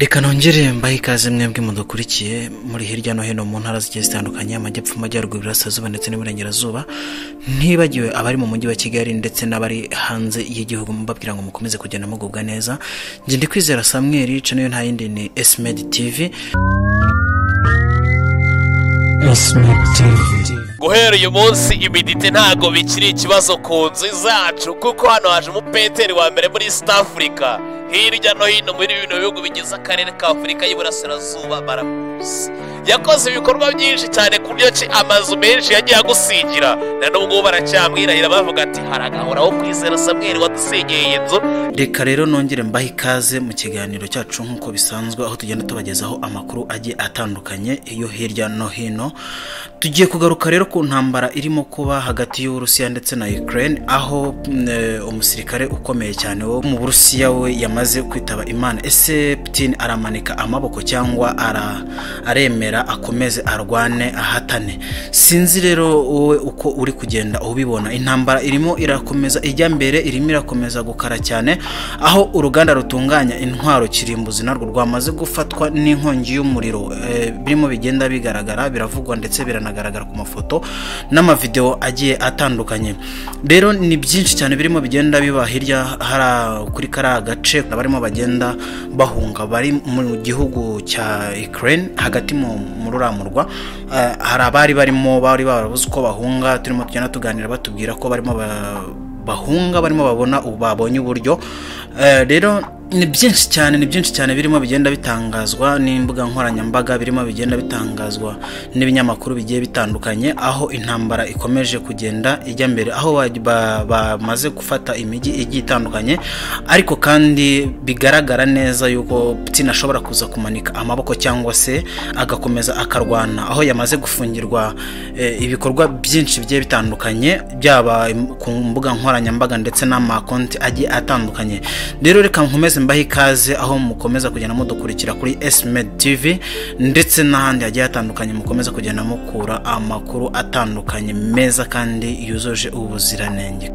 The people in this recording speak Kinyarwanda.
Reka nongere mbahe ikaze mwebwe mudukurikiye muri hirya no hino mu ntara zigiye zitandukanye, amajyepfo, amajyaruguru, iburasirazuba ndetse n'iburengerazuba, ntibagiwe abari mu mujyi wa Kigali ndetse n'abari hanze y'igihugu, mbabwira ngo mukomeze kugenda mugubwa neza. Njye ndi Kwizera Samuel, channel nta yindi ni Esmed TV. Esmed TV. Guhera uyu munsi humidité ntago bikiri ikibazo ku nzu zacu, kuko hano haje umupeteri wa mbere muri East Africa. Hirya no hino muri bino bihugu bigize akarere ka Afurika y'Iburasirazuba baramuzi. Yakoze ibikorwa byinshi cyane ku buryo ki amazu menshi yagiye agusigira, na n'ubwo baracyamwirahira bavuga ati haragahoraho Kwizera Samuel wadusenyeye inzu. Reka rero nongere mbahe ikaze mu kiganiro cyacu nk'uko bisanzwe, aho tugenda tubagezaho amakuru agiye atandukanye iyo hirya no hino. Tugiye kugaruka rero ku ntambara irimo kuba hagati y'Uburusiya ndetse na Ukraine, aho umusirikare ukomeye cyane wo mu Burusiya we yamaze kwitaba Imana. Ese Putin aramanika amaboko cyangwa aremera akomeze arwane ahatane? Sinzi rero wowe uko uri kugenda ubibona. Intambara irimo irakomeza ijya mbere, irimo irakomeza gukara cyane, aho uruganda rutunganya intwaro kirimbuzi narwo rwamaze gufatwa n'inkongi y'umuriro. Birimo bigenda bigaragara, biravugwa ndetse biranagaragara ku mafoto n'amavideo agiye atandukanye. Rero ni byinshi cyane birimo bigenda biba hirya hara kuri kara gace barimo bagenda bahunga bari mu gihugu cya Ukraine hagati mu ruramurwa. Hari abari barimo bari barabuze uko bahunga, turimo tugenda tuganira batubwira ko barimo bahunga, barimo babona babonye uburyo. Rero ni byinshi cyane, ni byinshi cyane birimo bigenda bitangazwa n'imbuga nkoranyambaga, birimo bigenda bitangazwa n'ibinyamakuru bigiye bitandukanye, aho intambara ikomeje kugenda ijya mbere, aho bamaze gufata imijyi igiye itandukanye. Ariko kandi bigaragara neza yuko Putin ashobora kuza kumanika amaboko cyangwa se agakomeza akarwana, aho yamaze gufungirwa ibikorwa byinshi bigiye bitandukanye, byaba ku mbuga nkoranyambaga ndetse n'amakonti agiye atandukanye. Rero reka nkomeze mbahe ikaze aho mukomeza kugenda mudukurikira kuri Esmed TV ndetse n'ahandi hagiye hatandukanye, mukomeza kugenda mukura amakuru atandukanye meza kandi yuzuje ubuziranenge.